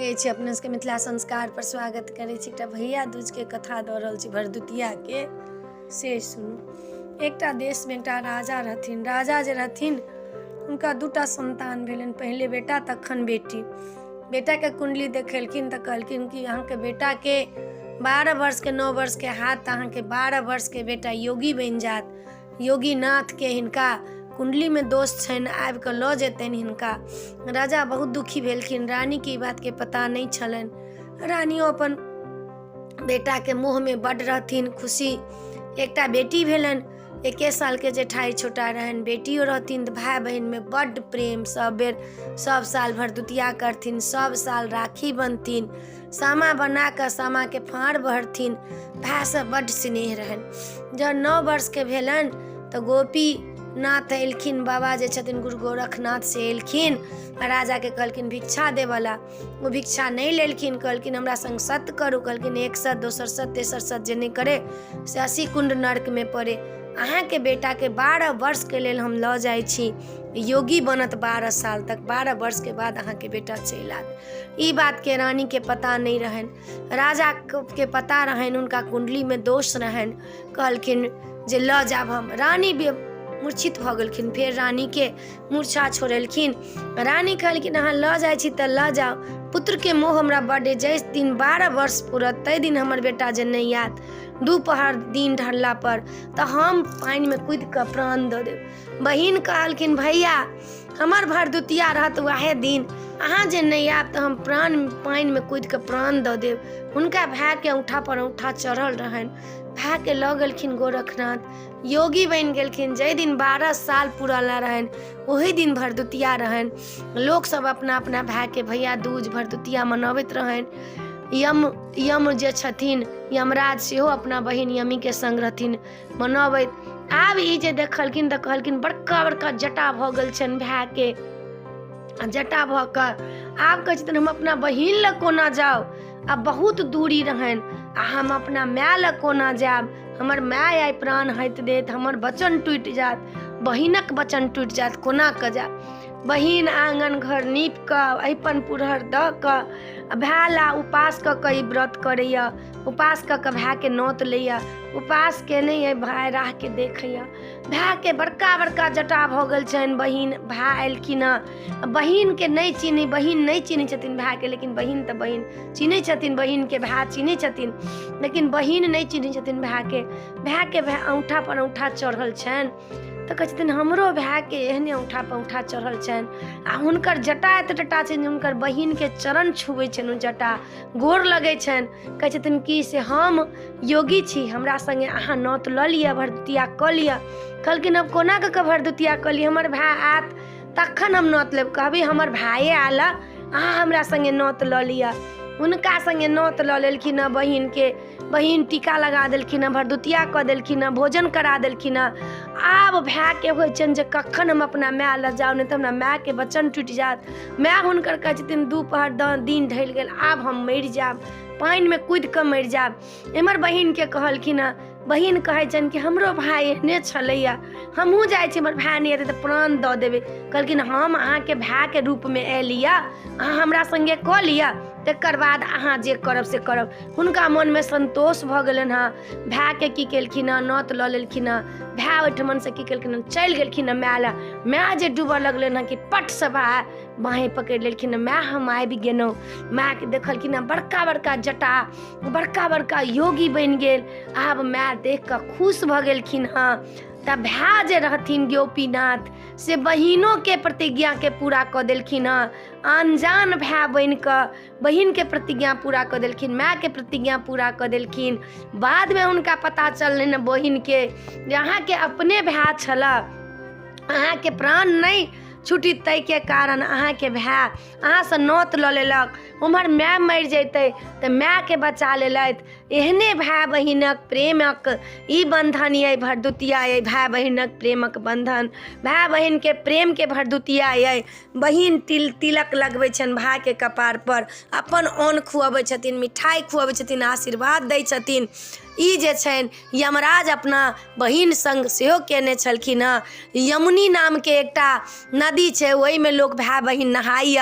लगै छी अपने सबके मिथिला संस्कार पर स्वागत करै छी। एकटा भैया दूजके कथा दऽ रहल छी भरदुतियाके, से सुनू। एकटा देशमे एकटा राजा रहथिन। राजा जे रहथिन हुनका दूटा संतान भेलनि, पहिले बेटा तखन बेटी। बेटाके कुंडली देखेलखिन तऽ कहलखिन कि अहाँके बेटाके 12 वर्षके 9 वर्षके हाथ तऽ अहाँके 12 वर्षके बेटा योगी बनि जायत। योगीनाथके हिनका कुंडलीमे दोष छनि, आबि कऽ लऽ जेतनि हिनका। राजा बहुत दुखी भेलखिन। रानीके ई बातके पता नहि छलनि। रानियो अपन बेटाके मोहमे बड्ड रहथिन खुशी। एकटा बेटी भेलनि, एके सालके जेठाइ छोटा रहनि, बेटियो रहथिन तऽ भाय बहिनमे बड्ड प्रेम। सब बेर सब साल भरदुतिया करथिन, सब साल राखी बनथिन, सामा बना कऽ सामाके फाँड़ भरथिन। भायसँ बड्ड स्नेह रहनि। जब 9 वर्षके भेलनि तऽ गोपी नाथ एलखिन, बाबा जे छथिन गुरु गोरखनाथ से एलखिन। राजाके कहलखिन भिक्षा देबऽला। ओ भिक्षा नहि लेलखिन, कहलखिन हमरा संग सत्य करू। कहलखिन एक सत, दोसर सत, तेसर सत जे नहि करे से 80 कुंड नर्कमे पड़े। अहाँके बेटाके 12 वर्षके लेल हम लऽ जाइ छी, योगी बनत 12 साल तक, 12 वर्षके बाद अहाँके बेटा चलि आयत। ई बातके रानीके पता नहि रहनि, राजाके पता रहनि, हुनका कुंडलीमे दोष रहनि। कहलखिन जे लऽ जायब हम। रानी मूर्छित भऽ गेलखिन। फेर रानीके मूर्छा छोड़ेलखिन। रानी कहलखिन अहाँ लऽ जाइ छी तऽ लऽ जाउ, पुत्रके मोह हमरा बड्ड अइ, जाहि दिन 12 वर्ष पूरत ताहि दिन हमर बेटा जे नहि आयत दुपहर दिन ढलला पर तऽ हम पानिमे कूदि कऽ प्राण दऽ देब। बहिन कहलखिन भैया हमर भरदुतिया रहत वएह दिन, अहाँ जे नहि आयब तऽ हम प्राण पानिमे कूदि कऽ प्राण दऽ देब। हुनका भायके औँठा पर औँठा चढ़ल रहनि। भायके लऽ गेलखिन गोरखनाथ, योगी बनि गेलखिन। जाहि दिन 12 साल पूरल रहनि ओही दिन भरदुतिया रहनि। लोकसभ अपना अपना भायके भैया दूज भरदुतिया मनबैत रहनि। यम यम जे छथिन यमराज सेहो अपना बहिन यमीके संग रहथिन मनबैत। आब ई जे देखलखिन तऽ कहलखिन बड़का बड़का जटा भऽ गेल छनि भायके। आ जटा भऽ कऽ आब कहै छथिन हम अपना बहिन लग कोना जाउ, आ बहुत दूरी रहनि, आ हम अपना माय लग कोना जायब, हमर माय आइ प्राण हटि देत, हमर वचन टूटि जायत, बहिनक वचन टूटि जायत, कोना कऽ जायब। बहिन आङ्गन घर नीप कऽ अहिपन पुरहर दऽ कऽ आ भाय ला उपास कऽ कऽ ई व्रत करैए। उपास कऽ कऽ भायके नोत लैए। उपास केने अइ भाय राहके देखैए। भायके बड़का बड़का जटा भऽ गेल छनि। बहिन भाय एलखिन हँ, बहिनके नहि चिन्है, बहिन नहि चिन्है छथिन भायके, लेकिन बहिन तऽ बहिन चिन्है छथिन, बहिनके भाय चिन्है छथिन, लेकिन बहिन नहि चिन्है छथिन भायके। भायके भाय औँठा पर औँठा चढ़ल छनि तऽ कहै छथिन हमरो भायके एहने औँठा पर औँठा चढ़ल छनि। आ हुनकर जटा एतेटा छनि जे हुनकर बहिनके चरण छुबै छनि, ओ जटा गोर लगै छनि। कहै छथिन कि से हम योगी छी, हमरा सङ्गे अहाँ नौत लऽ लिअ, भरदुतिया कऽ लिअ। कहलखिन हम कोना कऽ कऽ भरदुतिया कऽ ली, हमर भाय आयत तखन हम नौत लेब। कहबै हमर भाये आयल, अहाँ हमरा सङ्गे नौत लऽ लिअ। हुनका सङ्गे नौत लऽ लेलखिन हँ। बहिनके बहिन टीका लगा देलखिन हँ, भरदुतिया कऽ देलखिन हँ, भोजन करा देलखिन हँ। आब भायके होइ छनि जे कखन हम अपना माय लग जाउ, नहि तऽ हमरा मायके वचन टूटि जायत। माय हुनकर कहै छथिन दुपहर दिन ढलि गेल, आब हम मरि जायब, पानिमे कूदि कऽ मरि जायब। एम्हर बहिनके कहलखिन हँ, बहिन कहै छनि कि हमरो भाय एहने छलैए, हमहूँ जाइ छी, हमर भाय नहि एतै तऽ प्राण दऽ देबै। कहलखिन हम अहाँके भायके रूपमे अयली यऽ, अहाँ हमरा सङ्गे कऽ लिअ, तकर बाद अहाँ जे करब से करब। हुनका मोनमे सन्तोष भऽ गेलनि हँ। भायके की केलखिन हँ, नोत लऽ लेलखिन हँ। भाय ओहिठमनसँ की केलखिन हँ, चलि गेलखिन हँ माय लग। माय जे डूबऽ लगलनि हँ कि पटसँ भाय बाँहि पकड़ि लेलखिन हँ। माय हम आबि गेलहुँ। मायके देखलखिन हँ बड़का बड़का जटा, बड़का बड़का योगी बनि गेल। आब माय देख कऽ खुश भऽ गेलखिन हँ। तऽ भाय जे रहथिन गोपीनाथ से बहिनोके प्रतिज्ञाके पूरा कऽ देलखिन हँ। अनजान भाय बनि कऽ बहिनके प्रतिज्ञा पूरा कऽ देलखिन, मायके प्रतिज्ञा पूरा कऽ देलखिन। बादमे हुनका पता चललनि हँ बहिनके जे अहाँके अपने भाय छलए, अहाँके प्राण नहि छुटी ताहिके कारण अहाँके भाय अहाँसँ नोत लऽ लेलक। उम्हर माय मरि जैतै तऽ मायके बचा लेलथि। एहने भाय बहिनक प्रेमक ई बन्धन अइ भरदुतिया अइ भाय बहिनक प्रेमक बन्धन। भाय बहिनके प्रेमके भरदुतिया अइ। बहिन तिल तिलक लगबै छनि भायके कपारपर, अपन अन्न खुअबै छथिन, मिठाइ खुअबै छथिन, आशीर्वाद दै छथिन। ई जे छनि यमराज अपना बहिन सङ्ग सेहो कयने छलखिन हँ। यमुनी नामके एकटा नदी छै, ओहिमे लोक भाय बहिन नहाइए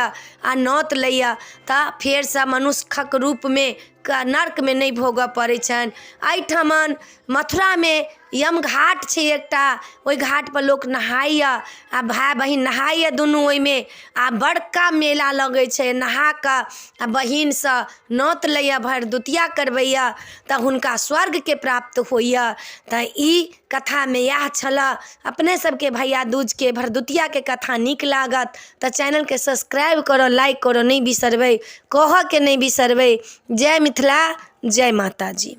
आ नौत लैए तऽ फेरसँ मनुष्यक रूपमे नर्कमे नहि भोगऽ पड़ै छनि। एहिठमन मथुरामे यमघाट छै एकटा, ओहि घाटपर लोक नहाइए आ भाय बहिन नहाइए दुनू ओहिमे आ बड़का मेला लगै छै। नहा कऽ आ बहिनसँ नोत लैए, भरदुतिया करबैए तऽ हुनका स्वर्गके प्राप्त होइए। तऽ ई कथामे इएह छलऽ। अपने सबके भैया दूजके भरदुतियाके कथा नीक लागत तऽ चैनलके सब्सक्राइब करऽ, लाइक करऽ नहि बिसरबै, कहऽके नहि बिसरबै। जय मिथिला, जय माताजी।